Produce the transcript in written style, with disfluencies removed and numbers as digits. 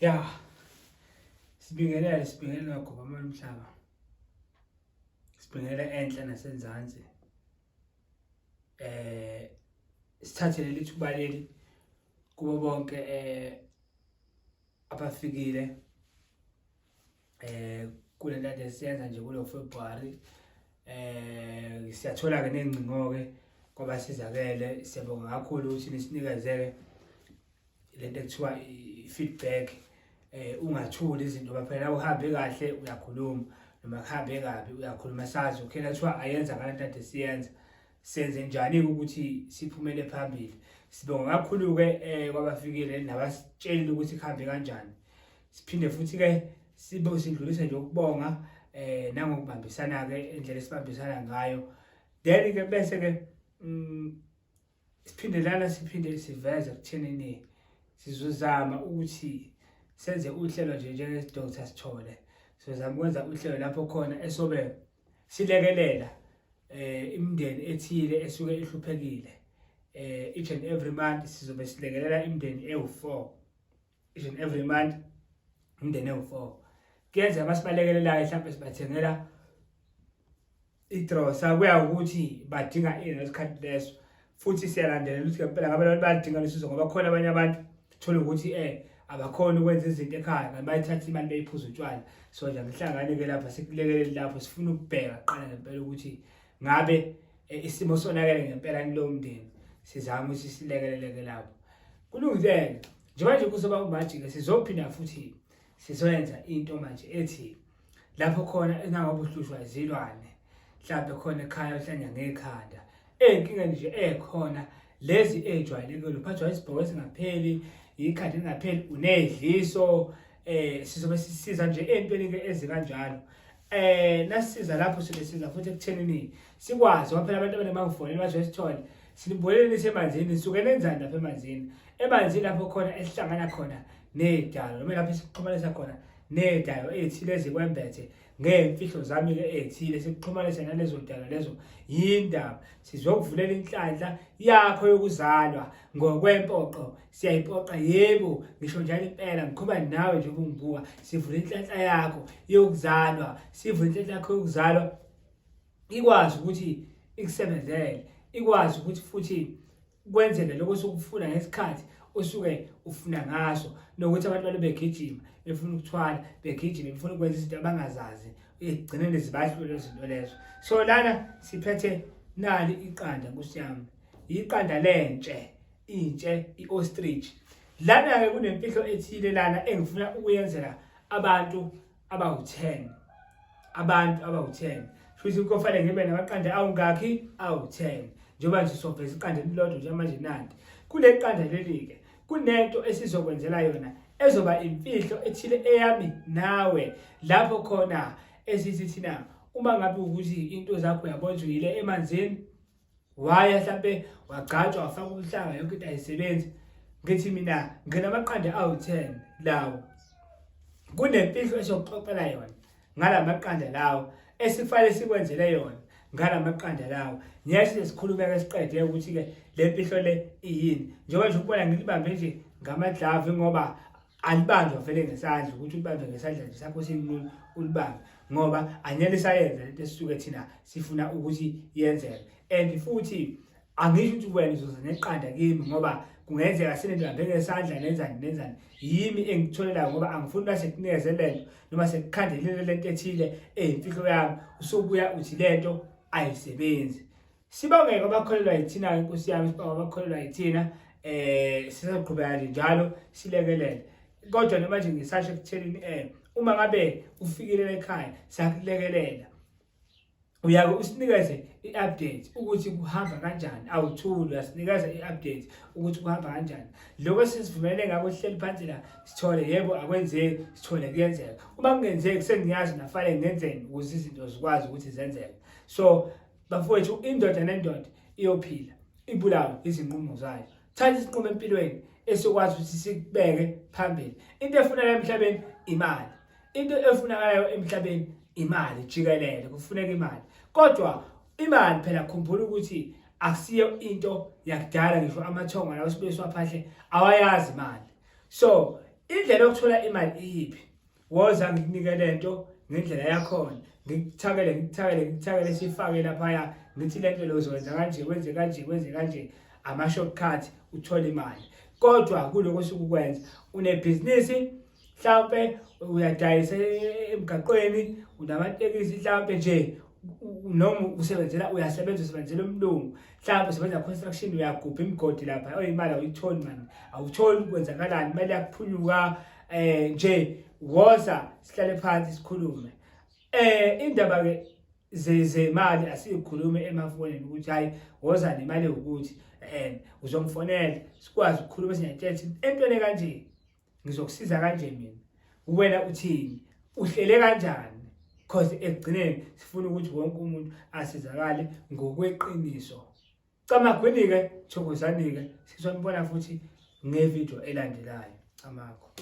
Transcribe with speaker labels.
Speaker 1: Ya. Sibingelele sibingelele magoba amhlaba. Sibingelele enhla nasenzansi. Eh sithathe leli thuba leli kubo bonke eh abafikile eh kule nto ade siyenza nje kulo February eh siyathola ke nengcingo ke kwabasizakele siyabonga kakhulu ukuthi nisinikezeke lento ekuthiwa i-feedback eh ungathuli izinto baphela uhambe kahle uyakhuluma noma kuhambe kabi uyakhuluma sazi okay kuthiwa ayenza ngalento ade siyenza senze njani ukuthi siphumele phambili sibonga kakhulu ke eh kwabafikile nabasitshelile ukuthi kuhambe kanjani siphinde futhi ke sibe sidlulise nje ukubonga eh nangokubambisana ke indlela esibambisana ngayo then ke bese ke mm, siphinde lana siphinde siveze kuthenini sizozama ukuthi senze uhlelo nje njenge-Dr Sithole sizozama ukwenza uhlelo lapho khona esobe silekelela eh imindeni ethile esuke ihluphekile eh each and every month sizobe silekelela imindeni ewu4 each and every month imindeni ewu4 kuyenzeka masibalekelelayo mhlawumbe sibathengela itrosa kuya ukuthi badinga ini ngesikhathi leso futhi siyalandelela ukuthi ngempela ngabe abantu bayadinga lesizo ngoba khona abanye abantu thola ukuthi eh abakhona ukwenza izinto ekhaya kanti bayithatha imali beyiphuza utshwala so nje ngihlangane ke lapha sikulekelele lapho sifuna ukubheka kuqala ngempela ukuthi ngabe eh, isimo sonakele ngempela kulowo mndeni sizama ukuthi silekeleleke lapho kulungile njengoba nje kuzoba uMarch-ke sizophinda futhi sizoyenza into manje ethi lapho khona enangoba uhlushwa izilwane mhlawumbe khona ekhaya uhlanya ngekhanda ey'nkingeni nje ey'khona lezi ey'jwayelekile uphathwa isibhoko esingapheli ikhanda elingapheli unedliso eh sizobe sisiza nje entweni ke ezikanjalo eh nasisiza lapho sibe siza futhi ekuthenini sikwazi ngoba phela abantu abaningi bangifonela bathi wesithole sinibonele nisemanzini nisuke nenzani lapha emanzini emanzini lapho khona esihlangana khona nedalo noma lapho esixhumanisa khona nedalo ethile ezikwembethe ngey'mfihlo zami-ke ey'thile sikuxhumanise nalezo dalo lezo yindaba sizokuvulela inhlanhla yakho yokuzalwa ngokwempoqo siyayipoqa yebo ngisho njalo impela ngikhuluma nawe nje ubungibuka sivula inhlanhla yakho yokuzalwa sivula inhlanhla yakho yokuzalwa ikwazi ukuthi ikusebenzele ikwazi ukuthi futhi kwenzeke lokho osukufuna ngesikhathi osuke ufuna ngaso nokuthi abantu balo begijima befuna ukuthwala begijima befuna ukwenza izinto abangazazi ekugcineni zibahlule izinto lezo so lana siphethe nali iqanda nkosi yami iqanda lentshe intshe i-ostrich lana-ke kunemfihlo ethile lana engifuna ukuyenzela abantu abawu-10 abantu abawu-10 futhi kufanele ngibe namaqanda awungakhi awu-10 njengoba nje soveza iqanda elilodwa njengamanje nanti kule qanda leli-ke kunento esizokwenzela yona ezoba imfihlo ethile eyami nawe lapho khona esithi thina uma ngabe ukuthi into zakho uyabona ukuthi uyile emanzini waya mhlampe wagcatshwa wafaka umhlanga yonke into ayisebenzi ngithi mina nginamaqanda awu-10 lawo kunemfihlo esokuxoxela yona ngala maqanda lawo esifanele sikwenzele yona ngala maqanda lawo ngiyasho sikhulumeke siqede ukuthi-ke le mfihlo le iyini njengoba nje ukubona ngilibambe nje ngamadlavi ngoba alibanjwa vele ngesandla ukuthi ulibambe ngesandla nje sakho sinqunu ulibambe ngoba anyele sayenza lento esisuke thina sifuna ukuthi yenzeke and futhi angisho ukuthi wena uzoza neqanda kimi ngoba kungenzeka sinendibambe ngesandla nenzani nenzani yimi engitholelayo ngoba angifuni base kunikeze lento noma sekukhandelele lento ethile eyimfihlo yami usubuya uthi lento ayisebenzi Sibongeke abakholelwa yithina-ke Nkosi yami, sibonge abakholelwa yithina eh sizoqhubeka nje njalo silekelele. Kodwa noma nje ngisasho ekuthenini eh uma ngabe ufikile ekhaya siyakulekelela. Uyake usinikeze i-update ukuthi kuhamba kanjani awuthuli uyasinikeza i-update ukuthi kuhamba kanjani lokho esisivumelene ngako sihleli phansi la sithole yebo akwenzeki sithole kuyenzeka uma kungenzeki sengiyazi nafanele ngenzeni ukuze izinto zikwazi ukuthi zenzeke so Bafowethu indoda nendoda iyophila ibulawe izinqumo zayo. Thatha isinqumo empilweni esokwazi ukuthi sikubeke phambili. Into efunekayo emhlabeni imali. Into efunakalayo emhlabeni imali jikelele kufuneka imali. Kodwa imali phela khumbula ukuthi akusiyo into yakudala ngisho amathongo lawo sibe siwaphahle awayazi imali. So Indlela yokuthola imali iyiphi? Woza ngikunike lento ngendlela yakhona, ngikuthakele ngikuthakele ngikuthakele, sifake laphaya, ngithi lento lo uzokwenza kanje, wenze kanje, wenze kanje, ama-shortcut uthole imali. Kodwa kuloko osuke ukwenza, unebhizinisi mhlawumpe, uyadayisa emgaqweni, unamatekisi mhlawumpe nje, noma usebenzela, uyasebenza, usebenzela umlungu mhlawumbe, usebenza construction, uyagubha imigodi lapha, oyimali awuyitholi mani, awutholi, kwenzakalani, imali yakuphunyuka nje. Woza sihlale phansi sikhulume indaba ke zemali, asiyikhulume emafonini ukuthi hayi, woza nemali ukuthi uzongifonela, sikwazi ukukhuluma, singiyatshela entweni kanje, ngizokusiza kanje mina, wena uthini, uhlele kanjani? Because ekugcineni sifuna ukuthi wonke umuntu asizakale ngokweqiniso. Camagwini-ke, thokozani-ke, sizonibona futhi ngevidiyo elandelayo. Camakho.